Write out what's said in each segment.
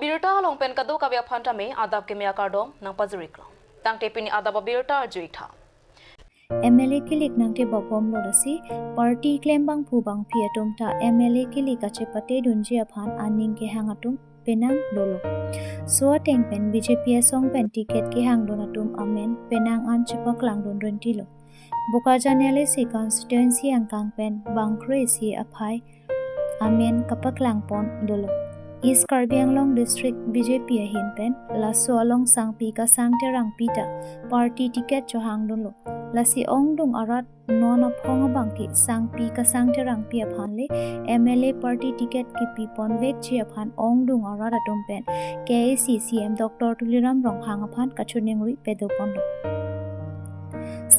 Birta long pen kado ka phan ta me adab ke me akardom nang pajurik long tang te pini adab birta juik tha MLA kilik nangte bopom lorasi party claim bang phu bang phi atum ta MLA kilik ache pate dunji aphan aning ke hangatum penang dolo so teng pen BJP song pen ticket ke hang donatum amen penang an chepaklang don rentilo Bokajan LAC constituency angkang pen bangkre si aphai amen kapaklang pon dolo East Karbi Anglong District BJP ahin pen laso along sangpi ka sangterang pita party ticket chohang dolo lasi ongdung arat non aphong bangki sangpi ka sangterang pi aphan le MLA party ticket ki pi ponvek chi aphan ongdung arat atum pen KAC CM Dr. Tuliram Ronghang aphan kachuning rui pedopon lo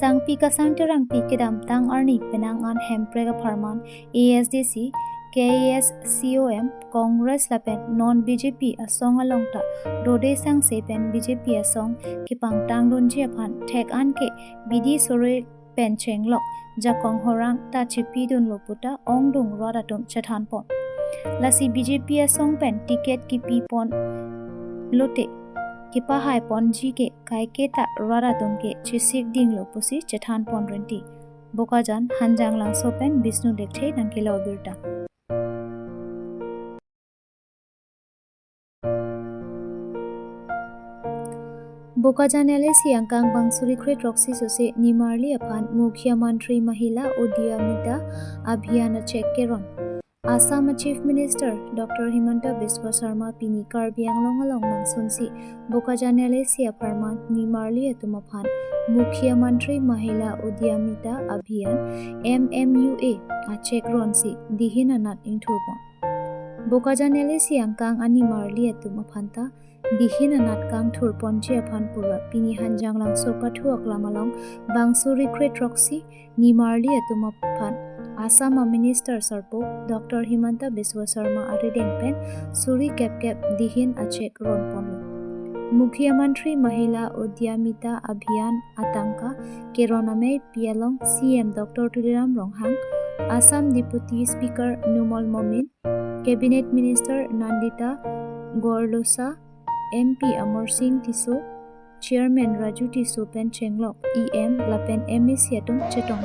sangpi ka sangterang pi kedam tang arni penang an hemprega pharman ASDC KSCOM Congress lapen non BJP asong along ta dode sang se pen BJP asong ki pangtang don ji aphan thek an ke bidi sore pen cheng lok jakong horang ta chipi dun loputa ongdung rodatum chathan pon lasi BJP asong pen ticket ki pi pon lote ki pa hai pon ji ke kai ke ta rodatum ke chisik ding lopusi chathan pon renti Bokajan hanjang langso pen Bishnu lekthe nangkila obirta Bokajan LAC angkang bangsuri khret roxy sose nimarli aphan Mukhya Mantri Mahila Udyamita Abhiyan check keron Assam Chief Minister Dr. Himanta Biswa Sarma pini Karbi Anglong along nangsunsi Bokajan LAC apharman nimarli atumaphan Mukhya Mantri Mahila Udyamita Abhiyan MMUA a check ronsi dihina nat ingthurpon Bokajan LAC angkang ani marli atumaphanta dihina nat kang thurpon chi aphan pura pini hanjang lang sopa thuak lamalong bangsuri khret roxy nimarli atumaphan Assam Minister Sarpo Dr. Himanta Biswa Sarma arideng pen suri kep kep dihin achek ron ponlo Mukhya Mantri Mahila Udyamita Abhiyan Atanka keroname pialong CM Dr. Tuliram Ronghang Assam Deputy Speaker Numal Momin Cabinet Minister Nandita Gorlosa MP Amar Singh Tiso Chairman Raju Tiso pen Chenglok EM Lapen MEC atum chetong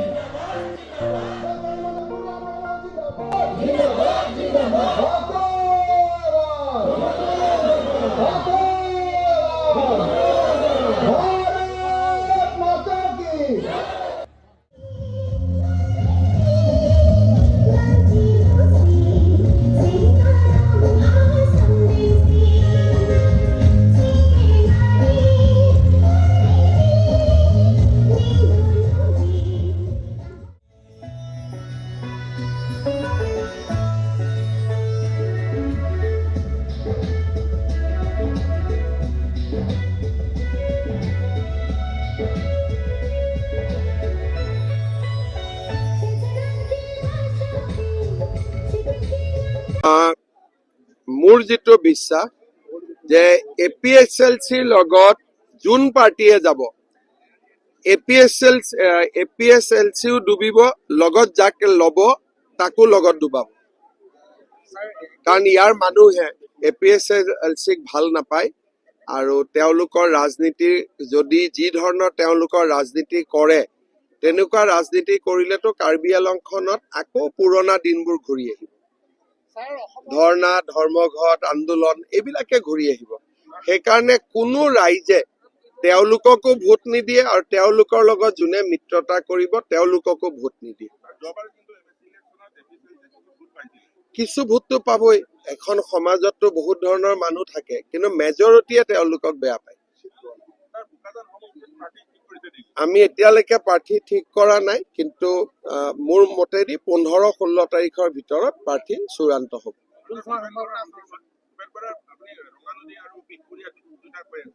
মোৰ যিটো বিশ্বাস যে A P S L চিৰ লগত যোন পাৰ্টীয়ে যাব A P S L চিও ডুবিব, লগত যাক ল'ব তাকো লগত ডুবাব। কাৰণ ইয়াৰ মানুহে এ পি এছ এল চিক ভাল নাপায় আৰু তেওঁলোকৰ ৰাজনীতি যদি যি ধৰণৰ তেওঁলোকৰ ৰাজনীতি কৰে তেনেকুৱা ৰাজনীতি কৰিলেতো কাৰ্বি আংলংখনত আকৌ পুৰণা দিনবোৰ ঘূৰি আহিব। ধৰ্ণা, ধৰ্মঘট, আন্দোলন এইবিলাকে ঘূৰি আহিব। সেইকাৰণে কোনো ৰাইজে তেওঁলোককো ভোট নিদিয়ে আৰু তেওঁলোকৰ লগত যোনে মিত্ৰতা কৰিব তেওঁলোককো ভোট নিদিয়ে। কিছু ভোটটো পাবই, এখন সমাজততো বহুত ধৰণৰ মানুহ থাকে, কিন্তু মেজৰিটিয়ে তেওঁলোকক বেয়া পায়। আমি এতিয়ালৈকে প্ৰাৰ্থী ঠিক কৰা নাই, কিন্তু মোৰ মতেদি 15-16 তাৰিখৰ ভিতৰত প্ৰাৰ্থী চূড়ান্ত হ'ব।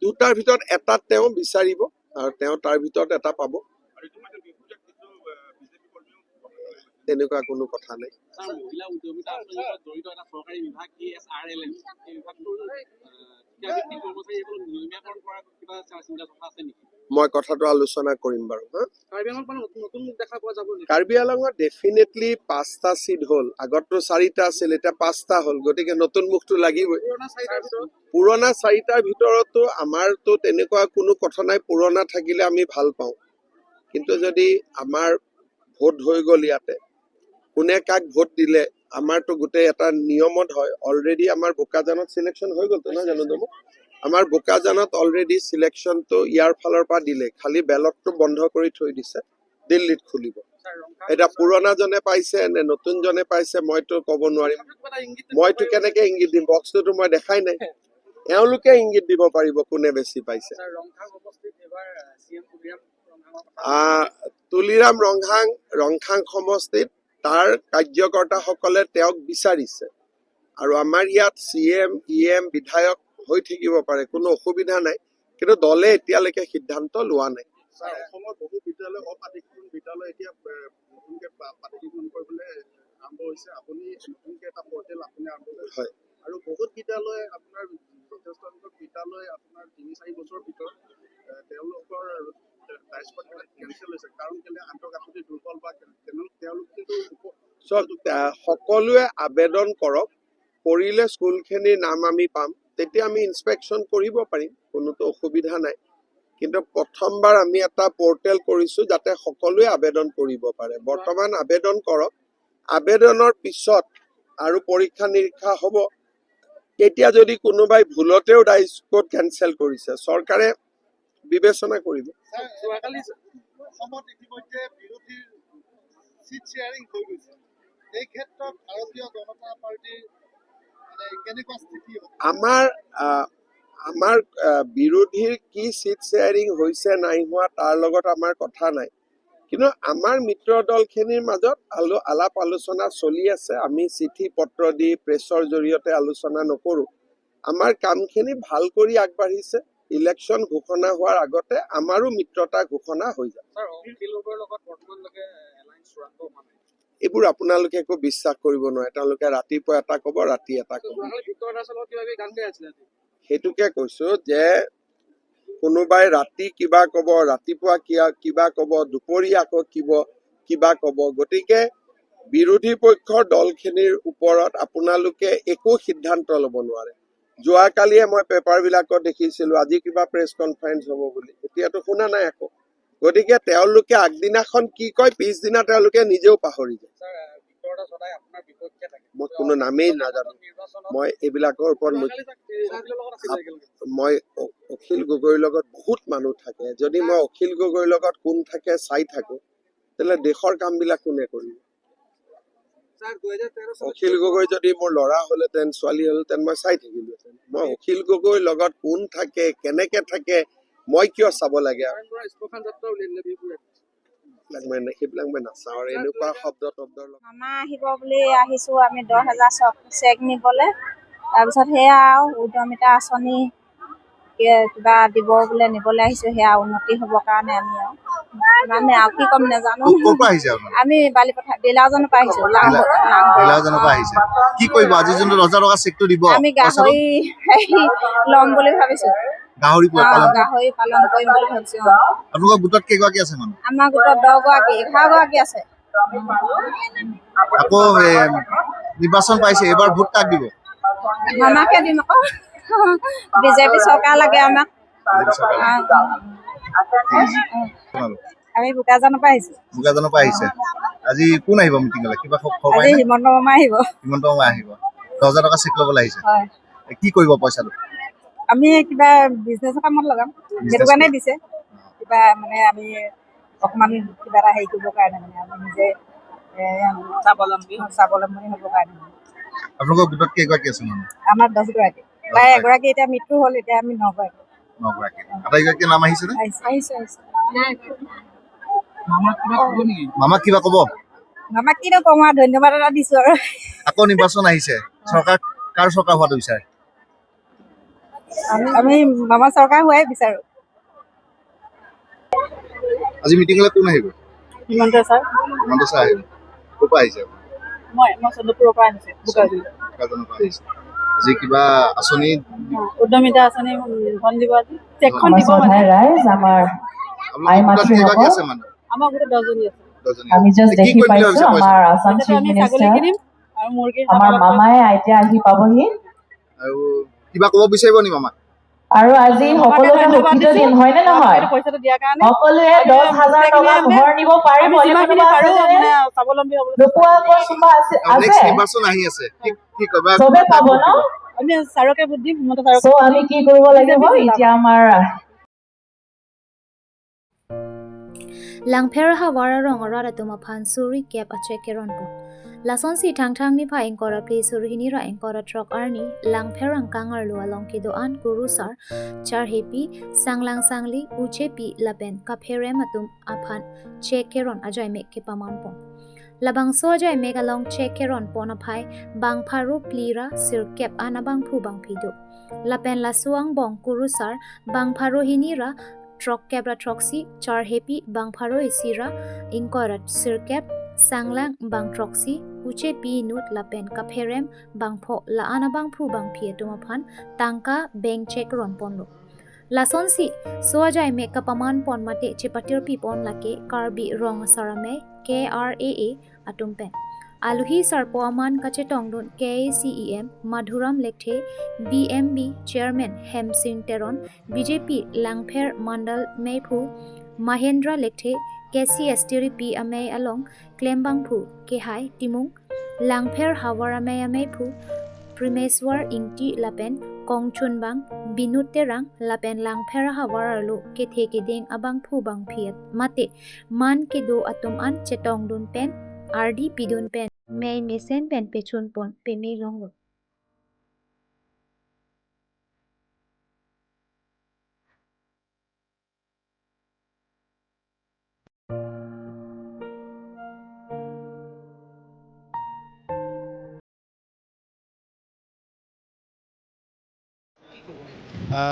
দুটাৰ ভিতৰত এটা তেওঁ বিচাৰিব আৰু তেওঁ তাৰ ভিতৰত এটা পাব, তেনেকুৱা কোনো কথা নাই। মই কথাটো আলোচনা কৰিম বাৰু, হা। কাৰ্বি আংলঙত মানে নতুন নতুন মুখ দেখা পোৱা যাব নেকি? কাৰ্বি আলঙত ডেফিনেটলি পাঁচটা চিট হ'ল। আগততো চাৰিটা আছিল, এতিয়া পাঁচটা হ'ল, গতিকে নতুন মুখটো লাগিবই। পুৰণা চাৰিটাৰ ভিতৰত? পুৰণা চাৰিটাৰ ভিতৰতো আমাৰতো তেনেকুৱা কোনো কথা নাই। পুৰণা থাকিলে আমি ভাল পাওঁ। কিন্তু যদি আমাৰ ভোট হৈ গ'ল, ইয়াতে কোনে কাক ভোট দিলে, আমাৰতো গোটেই এটা নিয়মত হয়। অলৰেডি আমাৰ বোকাজানত চিলেকশ্যন হৈ গ'লতো, নহয় জানো দমু? আমাৰ বোকাজানত অলৰেডি চিলেকশ্যনটো ইয়াৰ ফালৰ পৰা দিলে, খালি বেলটটো বন্ধ কৰি থৈ দিছে, দিল্লীত খুলিব। ছাৰ, ৰংখাং এতিয়া পুৰণাজনে পাইছে নে নতুনজনে পাইছে, মইতো ক'ব নোৱাৰিম। কিবা এটা ইংগিত দিব মইতো পাৰিব? কেনেকে ইংগিত দিম? বক্সটোতো মই দেখাই নাই। এওঁলোকে ইংগিত দিব পাৰিব কোনে বেছি পাইছে। ছাৰ, ৰংখাং সমষ্টিত এইবাৰ চি এম তুলিৰাম ৰংহাঙৰ কথা। তুলিৰাম ৰংহাং, ৰংখাং সমষ্টিত তাৰ কাৰ্যকৰ্তাসকলে তেওঁক বিচাৰিছে আৰু আমাৰ ইয়াত চি এম, ই এম, বিধায়ক হৈ থাকিব পাৰে, কোনো অসুবিধা নাই। কিন্তু দলে এতিয়ালৈকে সিদ্ধান্ত লোৱা নাই। ছাৰ, অসমৰ বহু বিদ্যালয়, অপ্ৰাদেশীকৰণ বিদ্যালয় এতিয়া নতুনকে প্ৰাদেশিকৰণ কৰিবলৈ আৰম্ভ হৈছে। আপুনি নতুনকে এটা পৰ্টেল আপুনি আৰম্ভ কৰিছে। হয়। আৰু বহুত বিদ্যালয়, আপোনাৰ যথেষ্ট সংখ্যক বিদ্যালয় আপোনাৰ 3-4 বছৰৰ ভিতৰত তেওঁলোকৰ ডাইচ কেঞ্চেল হৈছে। কাৰণ কেলে আন্তঃগাঁথনি দুৰ্বল বা তেওঁলোক কিন্তু চাওক, সকলোৱে আবেদন কৰক। কৰিলে স্কুলখিনিৰ নাম আমি পাম, তেতিয়া আমি ইনস্পেকশ্যন কৰিব পাৰিম, কোনোতো অসুবিধা নাই। কিন্তু প্ৰথমবাৰ আমি এটা পৰ্টেল কৰিছো যাতে সকলোৱে আবেদন কৰিব পাৰে। বৰ্তমান আবেদন কৰক। আবেদনৰ পিছত আৰু পৰীক্ষা নিৰীক্ষা হ'ব। তেতিয়া যদি কোনোবাই ভুলতেও ডাইচ কোড কেঞ্চেল কৰিছে, চৰকাৰে বিবেচনা কৰিব। যোৱাকালি অসমত ইতিমধ্যে বিৰোধীৰ চিট শ্বেয়াৰিং হৈ গৈছে। এই ক্ষেত্ৰত ভাৰতীয় জনতা পাৰ্টীৰ মানে কেনেকুৱা স্থিতি হ'ব? আমাৰ বিৰোধীৰ কি চিট শ্বেয়াৰিং হৈছে নাই হোৱা, তাৰ লগত আমাৰ কথা নাই। কিন্তু আমাৰ মিত্ৰ দলখিনিৰ মাজত আলাপ আলোচনা চলি আছে। আমি চিঠি পত্ৰ দি প্ৰেছৰ জৰিয়তে আলোচনা নকৰোঁ। আমাৰ কামখিনি ভাল কৰি আগবাঢ়িছে। ইলেকশ্যন ঘোষণা হোৱাৰ আগতে আমাৰো মিত্ৰতা ঘোষণা হৈ যাব। ছাৰ, অখিল গগৈৰ লগত বৰ্তমানলৈকে এলায়েন্স চূড়ান্ত হোৱা নাই? এইবোৰ আপোনালোকে একো বিশ্বাস কৰিব নোৱাৰে। তেওঁলোকে ৰাতিপুৱা এটা ক'ব, ৰাতি এটা ক'ব। যোৱাকালি ভিক্টৰ দাসৰ লগত কিবা কিবি গান গাই আছিলে আজি। সেইটোকে কৈছো যে কোনোবাই ৰাতি কিবা কব, ৰাতিপুৱা কিবা কব, দুপৰীয়া আকৌ কিবা কিবা কব। গতিকে বিৰোধী পক্ষৰ দলখিনিৰ ওপৰত আপোনালোকে একো সিদ্ধান্ত ল'ব নোৱাৰে। যোৱাকালিয়ে মই পেপাৰবিলাকত দেখিছিলো আজি কিবা প্ৰেছ কনফাৰেন্স হ'ব বুলি, এতিয়াতো শুনা নাই আকৌ। গতিকে তেওঁলোকে আগদিনাখন কি কয়, পিছদিনা তেওঁলোকে নিজেও পাহৰি যায়। ছাৰ, ভিক্টৰ দাস সদায় আপোনাৰ বিপক্ষে থাকে। মই কোনো নামেই নাজানো। নিৰ্বাচনত মই এইবিলাকৰ ওপৰত যোৱাকালি তাক অখিলৰ লগত আছিলে একেলগে। মই অখিল গগৈৰ লগত বহুত মানুহ থাকে। যদি মই অখিল গগৈৰ লগত কোন থাকে চাই থাকো, তেতিয়াহ'লে দেশৰ কামবিলাক কোনে কৰিব? ছাৰ, 2013 চনত অখিল গগৈ যদি মোৰ ল'ৰা হ'লহেঁতেন, ছোৱালী হ'লহেঁতেন, মই চাই থাকিলোহেঁতেন। মই অখিল গগৈৰ লগত কোন থাকে, কেনেকে থাকে, মই কিয় চাব লাগে? নয়ন বৰা শ্মশান যাত্ৰা উলিয়াই দিলে বিহপুৰীয়াত। সেইবিলাক মই নাচাওঁ আৰু এনেকুৱা শব্দ তব্দৰ লগত মামা আহিব বুলি আহিছোঁ আমি 10,000 চেক নিবলৈ। তাৰপিছত সেয়া আৰু উদ্যমিতা আঁচনি কিবা দিব বোলে, নিবলৈ আহিছোঁ। সেয়া উন্নতি হ'বৰ কাৰণে আমি আৰু মানে আৰু কি ক'ম নাজানো। ক'ৰ পৰা আহিছে আপোনালোক? আমি বালিপথাৰ বিলাওজানৰ পৰা আহিছোঁ। বিলাওজানৰ পৰা আহিছে। কি কৰিব আজি যোনটো 10,000 টকা চেকটো দিব? আমি পইচাটো? গাহৰি ল'ম বুলি ভাবিছোঁ। গাহৰি পালন? গাহৰি পালন কৰিম বুলি ভাবিছোঁ, অ। আপোনালোকৰ গোটত কেইগৰাকী আছে মানুহ? আমাৰ গোটত 10 গৰাকী, 11 গৰাকী আছে। আকৌ নিৰ্বাচন পাইছে, এইবাৰ ভোট কাক দিব? মামাকে দিম আকৌ। বিজেপি চৰকাৰ লাগে আমাক। আপোনালোক? আমি বোকাজানৰ পৰা আহিছোঁ। বোকাজানৰ পৰা আহিছে। আজি কোন আহিব মিটিঙলৈ, কিবা খবৰ আজি পাইনে? হিমন্ত মামা আহিব। হিমন্ত মামা আহিব। 10,000 টকা চেক ল'বলৈ আহিছে? হয়। কি কৰিব পইচাটো? আমি কিবা বিজনেছৰ কামত লগাম, সেইটো কাৰণে দিছে। কিবা মানে আমি অকণমান কিবা এটা হেৰি কৰিবৰ কাৰণে, মানে আমি নিজে স্বাৱলম্বী হ'বৰ কাৰণে। আপোনালোকৰ গোটত কেইগৰাকী আছে মানুহ? আমাৰ 10 গৰাকী। তাই এগৰাকী এতিয়া মৃত্যু হ'ল, এতিয়া আমি 9 গৰাকী। 9 গৰাকী। আটাইগৰাকীৰ নাম আহিছে নে? আহিছে, আহিছে, আহিছে। মামাক কিবা ক'ব নেকি? মামাক কিবা ক'ব? মামাক কিনো কম আৰু, ধন্যবাদ এটা দিছো আৰু। আকৌ নিৰ্বাচন আহিছে, চৰকাৰ কাৰ চৰকাৰ হোৱাটো বিচাৰে? আমি মামা চৰকাৰ হোৱাই বিচাৰো। আজি মিটিঙলৈ কোন আহিব? হিমন্ত ছাৰ। হিমন্ত ছাৰ আহিব। ক'ৰ পৰা আহিছে? মই চন্দ্ৰপুৰৰ পৰা আহিছোঁ, বোকাজুলি। বোকাজানৰ পৰা আহিছে। আজি কিবা আঁচনি? উদ্যমিতা আঁচনি ধন দিব আজি, চেকখন আমাৰ দিব মানে। শ্ৰদ্ধাৰ ৰাইজ, আমাৰ আই আপোনালোকৰ গোটত কেইগৰাকী মাতৃসকল আছে মানুহ? আমাৰ গোটত 10জনী আছে। 10জনী। আমি জাষ্ট কি দেখি কৰিম বুলি পাইছো ভাবিছে আমাৰ পইচা? আছাম পইচাটো চিফ আমি ছাগলী মিনিষ্টাৰ কিনিম আৰু মুৰ্গী হাঁহ আমাৰ পালন কৰিম। মামাই এতিয়া আহি পাবহি। আৰু কিবা ক'ব বিচাৰিব নি মামাক? আৰু আজি মামাকে সকলোৰে ধন্যবাদ সুখিত দিছো দিন হয়নে আমাক নহয়? এইটো পইচাটো দিয়াৰ কাৰণে। সকলোৱে আমি 10,000 গোটেইখিনি টকা আমি ঘৰ নিব পাৰিব আমি এনে যিমানখিনি কোনোবা পাৰো আছেনে? মানে স্বাৱলম্বী হ'বলৈ চেষ্টা কৰিম। নোপোৱাকৈ কোনোবা আছে নেক্সট আছে? নিৰ্বাচন আহি আছে, কি কি ক'বা? চবে কাক পাব ভোট ন? দিব? আমি ছাৰকে ভোট দিম, হিমন্ত ছাৰকে চ' ভোট আমি দিম, কি কৰিব লাগিব বিজেপি এতিয়া জিন্দাবাদ। আমাৰ Langpher ha wara rong ara atuma phan suri cap ache keron po. Lason si thang thang ni pha engkora pli suri hini ra engkora truck arni langpher ang kangar lu along ki do an guru sar char hepi sanglang sangli uche pi lapen ka phere matum aphan che keron ajai me ke paman po. Labang so ajai me galong che keron pona phai bang pharu plira sir cap anabang phu bang phido. Lapen la suang bong kuru sar bang pharu hinira truck kebra troxy char happy bang pharo isira ingkorat sir cap sanglang bang troxy uche pi nut lapen kapherem bang pho la ana bang phu bang phie tumaphan tangka bank check ron ponlo. Lason si soajai me kapaman pon mate chepatir pi pon lake karbi rong sarame KRAA atumpen. Aluhi sarpoaman kachetongdun KACEM Madhuram Lekthe BMB Chairman Hem Singh Teron BJP Langpher Mandal Meiphu Mahendra Lekthe KCST P Amei Along Klembangphu Kehai Timung Langpher Hawaramei Ameiphu Primeswar Ingti Lapen Kongchunbang Binut Terang Lapen Langpher Hawaralu Kethe Kedeng Abang Phu Bang Phiat Mate Man Kedo Atum An Chetongdun Pen RD Pidun Pen May Mesen Pen Pechun Pon Pemi Longo.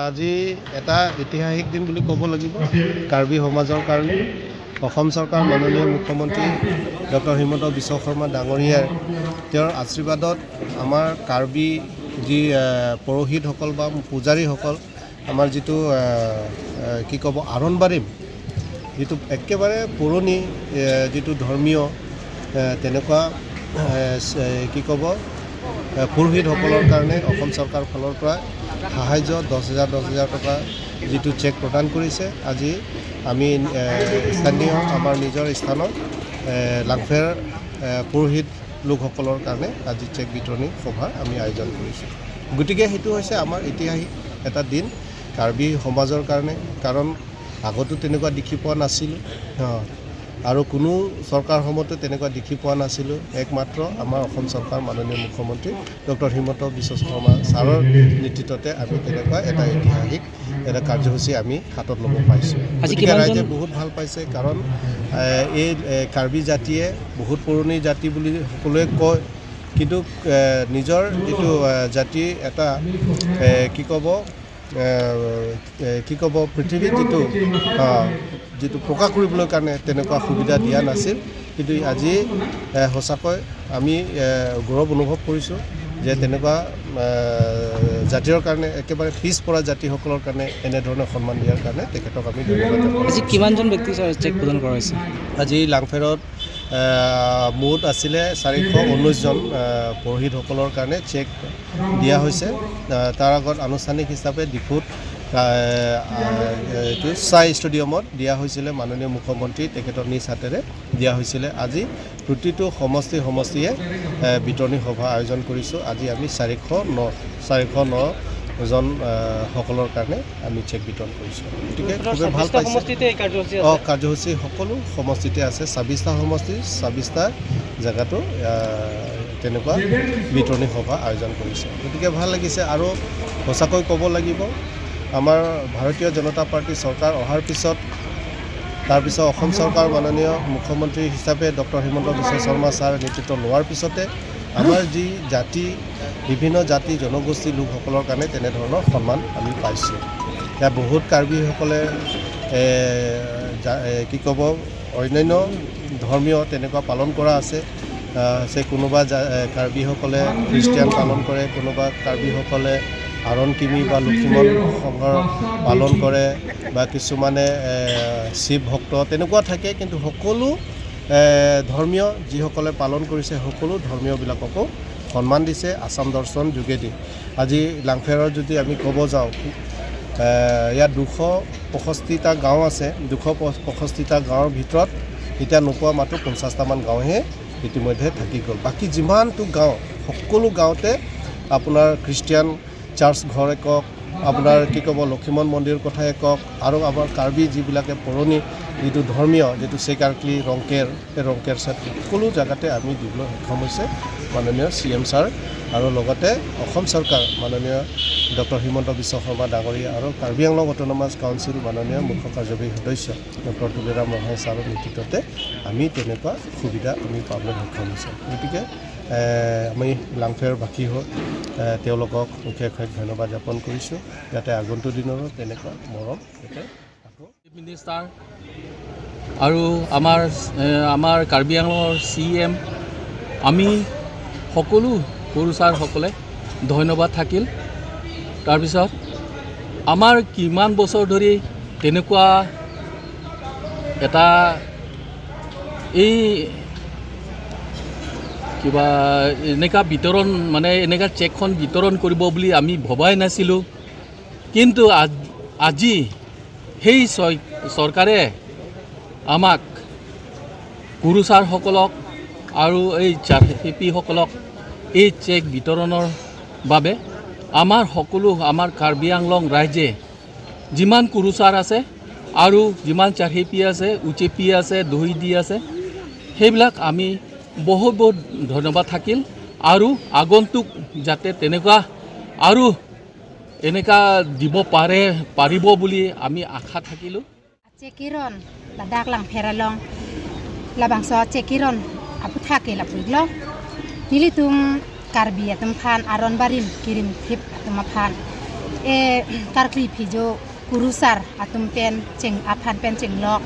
আজি এটা ঐতিহাসিক দিন বুলি ক'ব লাগিব কাৰ্বি সমাজৰ কাৰণে। অসম চৰকাৰ মাননীয় মুখ্যমন্ত্ৰী ডক্টৰ হিমন্ত বিশ্ব শৰ্মা ডাঙৰীয়াৰ তেওঁৰ আশীৰ্বাদত আমাৰ কাৰ্বি যি পুৰোহিতসকল বা পূজাৰীসকল আমাৰ যিটো কি ক'ব আৰণ্বাৰিম যিটো একেবাৰে পুৰণি যিটো ধৰ্মীয় তেনেকুৱা কি ক'ব পুৰোহিতসকলৰ কাৰণে অসম চৰকাৰৰ ফালৰ পৰা সাহায্য 10,000 টকা যিটো চেক প্ৰদান কৰিছে। আজি আমি স্থানীয় আমাৰ নিজৰ স্থানত লাংফেৰ পুৰোহিত লোকসকলৰ কাৰণে আজি চেক বিতৰণী সভা আমি আয়োজন কৰিছোঁ। গতিকে সেইটো হৈছে আমাৰ ঐতিহাসিক এটা দিন কাৰ্বি সমাজৰ কাৰণে, কাৰণ আগতো তেনেকুৱা দেখি পোৱা নাছিলোঁ আৰু কোনো চৰকাৰ সময়তো তেনেকুৱা দেখি পোৱা নাছিলোঁ। একমাত্ৰ আমাৰ অসম চৰকাৰ মাননীয় মুখ্যমন্ত্ৰী ডক্টৰ হিমন্ত বিশ্ব শৰ্মা ছাৰৰ নেতৃত্বতে আমি তেনেকুৱা এটা ঐতিহাসিক এটা কাৰ্যসূচী আমি হাতত ল'ব পাৰিছোঁ। গতিকে ৰাইজে বহুত ভাল পাইছে, কাৰণ এই কাৰ্বি জাতিয়ে বহুত পুৰণি জাতি বুলি সকলোৱে কয়, কিন্তু নিজৰ যিটো জাতি এটা কি ক'ব পৃথিৱীত যিটো প্ৰকাশ কৰিবলৈ কাৰণে তেনেকুৱা সুবিধা দিয়া নাছিল। কিন্তু আজি সঁচাকৈ আমি গৌৰৱ অনুভৱ কৰিছোঁ যে তেনেকুৱা জাতিৰ কাৰণে একেবাৰে পিছপৰা জাতিসকলৰ কাৰণে এনেধৰণে সন্মান দিয়াৰ কাৰণে তেখেতক আমি ধন্যবাদ জ্ঞাপন আজি কৰিছোঁ। কিমানজন ব্যক্তি চেক প্ৰদান কৰা হৈছে? আজি লাংফেৰত মুঠ আছিলে 419জন পুৰোহিতসকলৰ কাৰণে চেক দিয়া হৈছে। তাৰ আগত আনুষ্ঠানিক হিচাপে ডিফুত এইটো চাই ষ্টেডিয়ামত দিয়া হৈছিলে, মাননীয় মুখ্যমন্ত্ৰী তেখেতৰ নিজ হাতেৰে দিয়া হৈছিলে। আজি প্ৰতিটো সমষ্টিয়ে বিতৰণী সভা আয়োজন কৰিছোঁ। আজি আমি 409 জন সকলৰ কাৰণে আমি চেক বিতৰণ কৰিছোঁ। গতিকে খুবেই ভাল পাইছে। সমষ্টিতে এই কাৰ্যসূচী আছে? কাৰ্যসূচী সকলো সমষ্টিতে আছে, 26টা সমষ্টি 26টা জেগাতো তেনেকুৱা বিতৰণী সভা আয়োজন কৰিছে। গতিকে ভাল লাগিছে। আৰু সঁচাকৈ ক'ব লাগিব, আমাৰ ভাৰতীয় জনতা পাৰ্টী চৰকাৰ অহাৰ পিছত, তাৰপিছত অসম চৰকাৰ মাননীয় মুখ্যমন্ত্ৰী হিচাপে ডক্টৰ হিমন্ত বিশ্ব শৰ্মা ছাৰ নেতৃত্ব লোৱাৰ পিছতে আমাৰ যি জাতি বিভিন্ন জাতি জনগোষ্ঠীৰ লোকসকলৰ কাৰণে তেনেধৰণৰ সন্মান আমি পাইছোঁ। এতিয়া বহুত কাৰ্বিসকলে কি ক'ব অন্যান্য ধৰ্মীয় তেনেকুৱা পালন কৰা আছে। কোনোবা কাৰ্বিসকলে খ্ৰীষ্টিয়ান পালন কৰে, কোনোবা কাৰ্বিসকলে আৰণ কিমি বা লক্ষ্মীমন সংঘৰ পালন কৰে বা কিছুমানে শিৱ ভক্ত তেনেকুৱা থাকে, কিন্তু সকলো ধৰ্মীয় যিসকলে পালন কৰিছে সকলো ধৰ্মীয়বিলাককো সন্মান দিছে আছাম দৰ্শন যোগেদি। আজি লাংফেৰৰ যদি আমি ক'ব যাওঁ, ইয়াত 265টা গাঁও আছে। 265টা গাঁৱৰ ভিতৰত এতিয়া নোপোৱা মাত্ৰ 50টামান গাঁওহে ইতিমধ্যে থাকি গ'ল। বাকী যিমানটো গাঁও সকলো গাঁৱতে আপোনাৰ খ্ৰীষ্টিয়ান চাৰ্চ ঘৰে কওক, আপোনাৰ কি ক'ব লক্ষ্মীমন মন্দিৰৰ কথাই কওক, আৰু আমাৰ কাৰ্বি যিবিলাকে পুৰণি যিটো ধৰ্মীয় যিটো চেকাৰ্কলি ৰংকেৰ, সেই ৰংকেৰ চাইড সকলো জেগাতে আমি দিবলৈ সক্ষম হৈছে মাননীয় চি এম ছাৰ আৰু লগতে অসম চৰকাৰ মাননীয় ডক্টৰ হিমন্ত বিশ্ব শৰ্মা ডাঙৰীয়া আৰু কাৰ্বি আংলং অট'নমাছ কাউন্সিল মাননীয় মুখ্য কাৰ্যবাহী সদস্য ডক্টৰ তুলিৰাম ৰংহাং ছাৰৰ নেতৃত্বতে আমি তেনেকুৱা সুবিধা আমি পাবলৈ সক্ষম হৈছোঁ। গতিকে আমি লাংফেৰবাসী হৈ তেওঁলোকক অশেষ অশেষ ধন্যবাদ জ্ঞাপন কৰিছোঁ, যাতে আগন্তুক দিনৰো তেনেকুৱা মৰম যাতে আকৌ মিনিষ্টাৰ আৰু আমাৰ কাৰ্বি আংলঙৰ চি এম, আমি সকলো গুৰু ছাৰসকলে ধন্যবাদ থাকিল। তাৰপিছত আমাৰ কিমান বছৰ ধৰি তেনেকুৱা এটা এই কিবা এনেকুৱা বিতৰণ মানে এনেকুৱা চেকখন বিতৰণ কৰিব বুলি আমি ভবাই নাছিলোঁ, কিন্তু আজি সেই চৰকাৰে আমাক গুৰু ছাৰসকলক আৰু এই শিল্পীসকলক এই চেক বিতৰণৰ বাবে আমাৰ সকলো আমাৰ কাৰ্বি আংলং ৰাইজে যিমান গুৰু ছাৰ আছে আৰু যিমান চাৰশিল্পী আছে, উচেপি আছে, দহি দি আছে, সেইবিলাক আমি বহুত বহুত ধন্যবাদ থাকিল। আৰু আগন্তুক যাতে তেনেকুৱা আৰু এনেকুৱা দিব পাৰিব বুলি আমি আশা থাকিলোঁ। চেকিৰণ লাডাখ লাং ফেৰালং লাবাংছ চেকিৰণ আপু থাকে লাপুইল নিলিতুম কাৰ্বি আতুম ফান আৰণ বাৰিম কিৰিম থিপ আতুম ফান এ কাৰ্কলি ফিজো কুৰুচাৰ আতুম পেন চেং আফান পেন চেং লক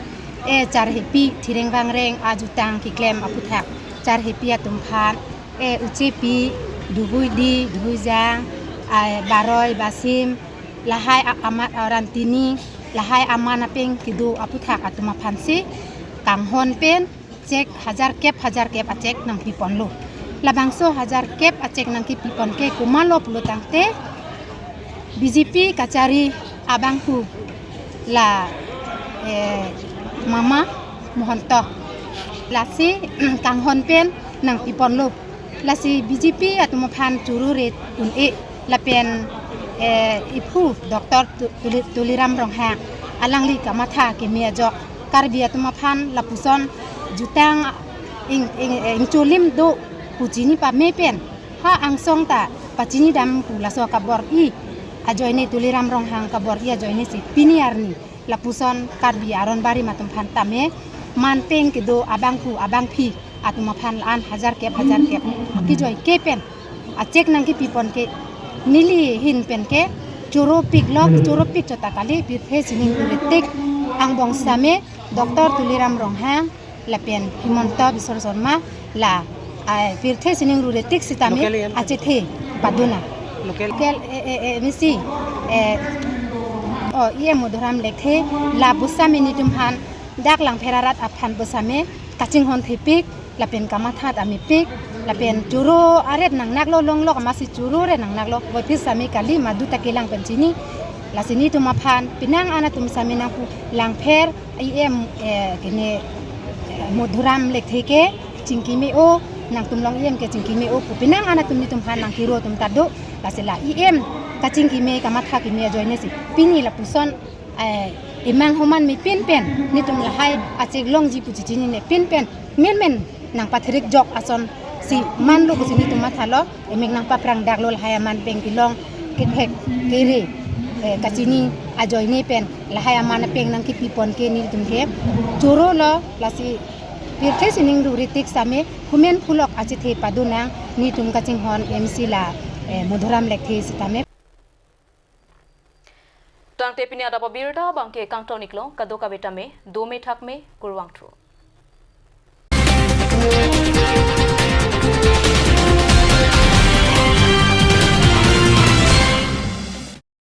এ চাৰ হেপি থিৰেং বাংৰেং আজুতাং কিক্লেম আপু থাক চাৰ হেপি আতুম ফান এ উচেপি দুবুই দি দুবুই জাং বাৰৈ বাচিম লাহাই আমাৰ ৰান্তিনি লাহাই Aman apeng kidu apu thak atuma phansi kanghon pen check hajar kep achek nang pipon lo labangso hajar kep achek nang ki pipon ke kumalo pulo tangte BJP kachari abanghu la mama Mohonto lasi kanghon pen nang pipon lo lasi BJP atuma phan churu re un e la pen ipu Dr. Tuliram Ronghang alangli kamatha ke mia jok karbia tuma phan lapuson jutang ing ing cholim do puchini pa me pen ha angsong ta pachini dam pulaso kabor i ajoine Tuliram Ronghang kabor i ajoine si piniarni lapuson karbi aron bari matum phan tame man peng ke do abangku abangphi atuma phan an hajar kep ki joy ke pen achek nang ki pipon ke nili hin pen ke choro pik lok choro pik chota kali pirthe sining tek ang bong same Dr. Tuliram Ronghang la pen Himanta Biswa Sarma la pirthe sining rure tek sitame ache the paduna local misi o ye modhuram lekhe la busame nitum han dak lang pherarat aphan busame kaching hon the pik la pen kamathat ami pik la pen churo aret nang nak lo long lo masi churo re nang nak lo boi phis sami kali madu takilang pen chini la sini tuma phan pinang ana tum sami nang pu lang pher im kene modhuram lekhe ke chingki me o nang tum long im ke chingki me o pu pinang ana tum ni tum phan nang kiro tum tado la sela im ka chingki me ka matha ki me joine si pini la puson imang homan mi pin pen ni tum la hai achek long ji pu chini ne pin pen men men nang patherik jok ason si man lo kusini tuma thalo emik nang paprang dak lol haya man peng kilong ke kere kachini ajoine pen la haya man peng nang ki pipon ke ni tum ke choro lo lasi pirthe sining ruri tik same humen phulok achi the paduna ni tum kaching hon MC la modhuram lekhe sitame tangte pini adapa birda bangke kangto niklo kadoka betame dome thakme kurwangthu.